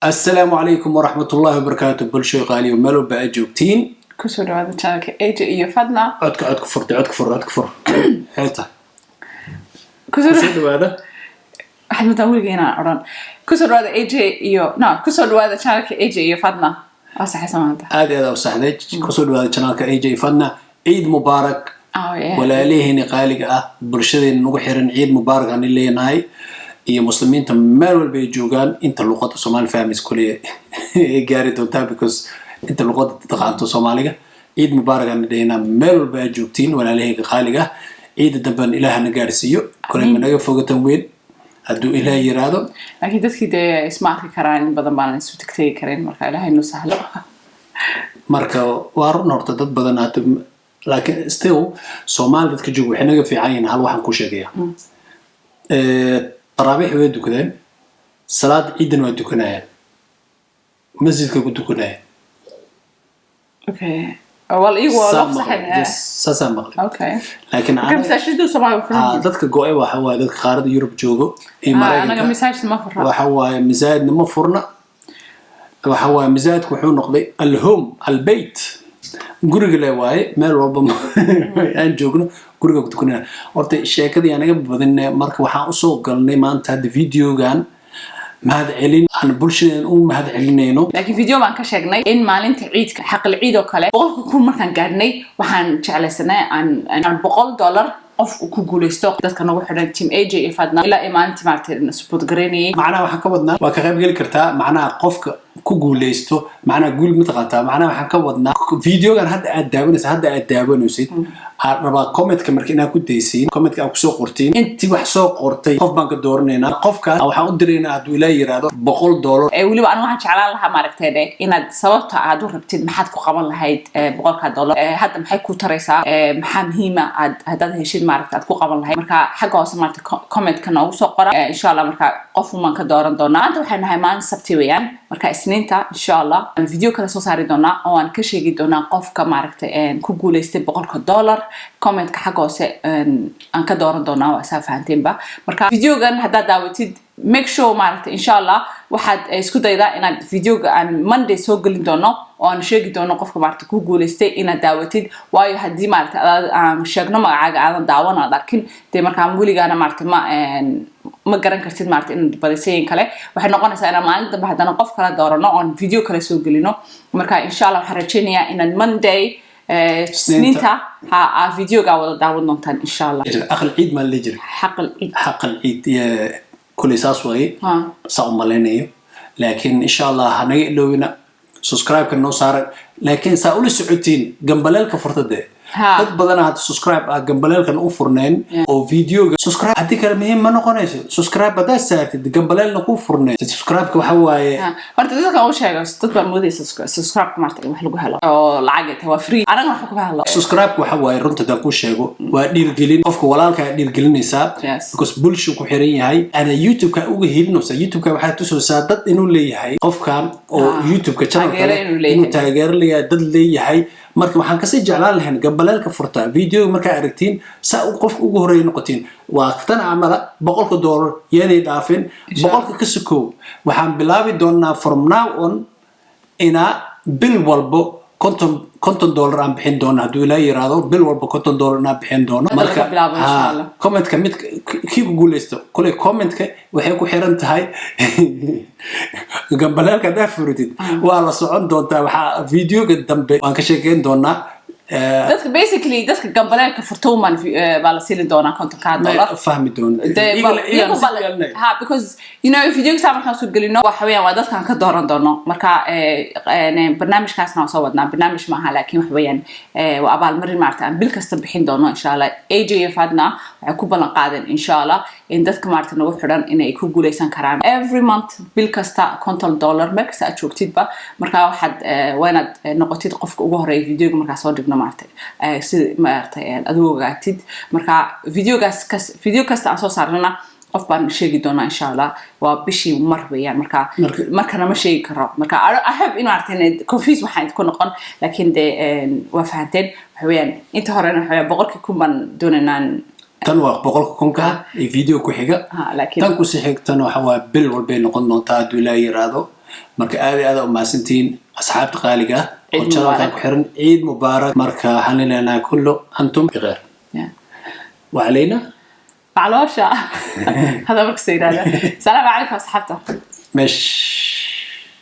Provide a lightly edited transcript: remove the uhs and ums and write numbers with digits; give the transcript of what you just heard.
Asalaamu calaykum waraxmatullaahi wabarakaatu. Bulsho qaaliyo, meel walba aad joogtiin, kusoo dhawaada channelka AJ iyo Fadna. Codka, codka furta, codka fur, codka fur xeeta. Kusoo kusoo dhawaada. Waxaad moodaa weligay inaan odhan kusoo dhawaada AJ iyo, no, kusoo dhawaada channelka AJ iyo Fadna. Waa saxaysa maanta. Aad iyo aad u saxday. Kusoo dhawaada channelka AJ Fadna. Ciid mubaarak. Oh, yeah. Walaalihiina qaaliga ah, bulshadeena nagu xiran, ciid mubaarak aan leenahay, iyo muslimiinta meel walba ay joogaan. Inta luqada Soomaali fahmays kuley ay gaari doontaa, because inta luqada taqaanto Soomaaliga, ciid mubaarak aan dhehnaa meel walba aad joogtiin, walaalahayga qaaliga ah. Ciida damben Ilaah na gaarsiiyo. Kuley ma naga fogatan weyn hadduu Ilaah yiraahdo. Laakiin dadkii dee isma arki karaan, in badan baan isu tagtegi karin, marka Ilaahay noo sahlo. Marka waa run horta, dad badan hadda, laakiin still Soomaali dadka jooga waxay naga fiican yihiin. Hal waxaan ku sheegaya: taraabiix way dukadeen, salaad ciidan waa dukanayaan, masjidka ku dukanayaan. Okay, wal iyagu waa Saa loo maqlay. fasaxay. Yes, saasaa maqlay. Laakiin marka masaajiddu Soomaaliya furan ah, dadka go-ay waxa waaye dadka qaarada Yurub joogo iyo anaga Maraykanka. Masaajid ma furra. Waxa waaye masaajidna ma furna. Waxa waaye masaajidku wuxuu noqday alhome, albeyt, guriga le waaye. Meel walba aan joogno guriga ku tukanana. Horta sheekadii aan naga badinne. Marka waxaan usoo galnay maanta hadda videogan mahad celin aan bulshadeen u mahad celinayno. Laakiin video baan ka sheegnay in maalinta ciidka, xaqal ciid oo kale, 100,000 markaan gaadhnay, waxaan jeclaysanay aan $100 qof uu ku guuleysto dadka nagu xidhan team AJ iyo Fadna ilaa iyo maalintii maaragtay support garaynayay. Macnaha waxaan ka wadnaa waa ka qayb geli kartaa. Macnaha qofka ku guuleysto, macnaha guul mataqaantaa. Macnaha waxaan ka wadnaa videogan hadda aad daawanaysa, hadda aad daawanaysid, aad rabaa commentka marka inaad ku daysiin, commentka aad kusoo qortiin. Intii wax soo qortay qof baan ka dooranaynaa. Qofkaas waxaan u diraynaa, hadduu Ilaah yiraahdo, $100. Weliba anigu waxaan jeclaan lahaa, maaragtay dhe, inaad sababta aad u rabtid, maxaad ku qaban lahayd $100-ka, hadda maxay ku taraysaa, maxaa muhiima aad haddaad heshid maaragta aad ku qaban lahayd. Marka xagga hoose maaragta commentka noogu soo qora. Insha Allah marka qof umaan ka dooran doonaa. Maanta waxay nahay maalin Sabti weeyaan. Marka Isniinta insha Allah aan video kale soo saari doonaa oo aan ka sheegi doonaa qofka maaragtay ku guuleystay $100. Commentka xagga hoose aan ka dooran doonaa, waa saa fahanteenba. Marka videogan haddaad daawatid, make sure maaragtay insha Allah waxaad isku daydaa inaad videoga aan Monday soo gelin doono oo aan sheegi doono qofka maaragtay ku guuleystay inaad daawatid. Waayo haddii maaragtay aan sheegno magacaaga, aadan daawan, aad arkin dee, markaa weligaana maaragtay ma garan kartid maaragtay inaad badisayeen kale. Waxay noqonaysaa inaan maalin dambe haddana qof kala doorano oon video kale soo gelino. Marka insha Allah waxaan rajaynayaa inaad Monday, Isniinta ha aa videoga wada daawan doontaan insha Allah. Aqal ciid maa la jiray. Xaqal ciid. Xaqal ciid kuley saas waaye. Saa u malaynayo. Laakiin insha Allah ha naga iloowina subscribe-ka noo saara, laakiin saa ula socotiin gambaleelka furta dee. Dad badana hadda subscribe ah gambaleelkan u furnayn oo videoga subscribe. Haddii kale muhiim ma noqonayso. Subscribe haddaad saartid, gambaleelna ku furnayn, subscribe-ka waxa waaye. Horta dadka u sheego, dad baa moodaysa subscribe maarta in wax lagu helo oo lacag ay tahay. Waa free, anagana wax kuma helo. Subscribe waxa waaye, runta haddaan kuu sheego, waa dhiirgelin. Qofka walaalka aad dhiirgelinaysaa because bulshu ku xiran yahay ana YouTube-ka uga helinaysaa. YouTube-ka waxaa tusaysaa dad inuu leeyahay qofkan oo YouTube-ka channel taageero kale inuu leeyahay. Inuu taageero leeyahay, dad leeyahay. Marka waxaan kasii jeclaan lahayn gambaleelka furta. Videoga markaa aragtiin, saa u qofka ugu horreeya noqotiin. Waa tan camala $100 yaanay dhaafin. 100-ka ka sokow waxaan bilaabi doonaa from now on inaa bil walbo $50 aan bixin doono, hadduu Ilaa yiraahdo. Bil walba $50 inaan bixin doono. Hadda laga bilaabo, insha Allah. Commentka mid kii ku guuleysto, kuley commentka waxay ku xiran tahay gambaleelka haddaa furitid, waa la socon doontaa. Waxaa videoga dambe waan ka sheekeyn doonaa. Dadka basically, dadka gambaleelka furtowman baa la siini doonaa $50. Fahmi doono. Iyagu ha, because video saa markaan soo gelino, waxa weeyaan waa dadkaan ka dooran doono. Marka barnaamijkaasna waan soo wadnaa. Barnaamij maaha, laakiin waxa weeyaan waa abaalmarin maarata aan bil kasta bixin doono insha Allah. AJ iyo Fadna waxay ku ballan qaadeen insha Allah in dadka maarata nagu xidhan inay ku guuleysan karaan every month, bil kasta $50, meel kasta aad joogtidba. Marka waxaad waa inaad noqotid qofka ugu horeeya videoga markaa soo dhigno, maarata si maarata adigu ogaatid. Marka videogaas kas video kasta aan soo saarnana qof baan sheegi doonaa insha Allah. Waa bishii mar weeyaan. Marka markana ma sheegi karo. Marka I hope in maarata inay confuse waxaan idinku noqon, laakiin dee waa fahanteen. Waxa weeyaan inta horena waxa weeyaan 100,000 baan doonaynaan. Tan waa 100,000-ka iyo video ku xiga. Ha, laakiin tan kusii xigtana waxa waa bil walbay noqon doontaa hadduu Ilaa yiraahdo. Marka aad iyo aad u mahadsantihiin, asxaabta qaaliga ah oo Ciid channelkan mubaarak. ku xiran. Ciid mubaarak. Marka waxaan leenahay كل أنتم بخير. وعلينا Macaloosha hada markasta yidhahda. Salaamu calaykum, asxaabta. مش.